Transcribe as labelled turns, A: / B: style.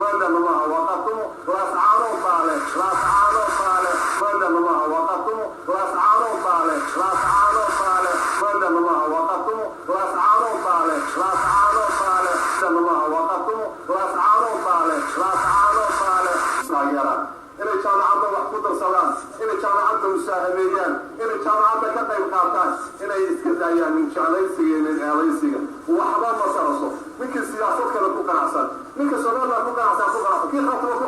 A: Somaliland maaha, waa Khaatumo. Laascaanood baa leh, Laascaanood baa leh. Somaliland maaha, waa Khaatumo. Laascaanood baa leh, Laascaanood baa leh. Somaliland maaha, waa Khaatumo. Laascaanood baa leh, Laascaanood baa leh. Somaliland maaha, waa Khaatumo. Laascaanood baa leh, Laascaanood baa leh. Taageeraan inay jaamacadda wax ku darsadaan, inay jaamacadda musaahameeyaan, inay jaamacadda ka qayb qaataan, inay iska daayaan nin jeclaysiga iyo nin eedaysiga. Waxba ma taraso. Ninkii siyaasad kale ku qanacsan, ninka Somaliland ku qanacsan ku qanacsan, kii Khaatuma ku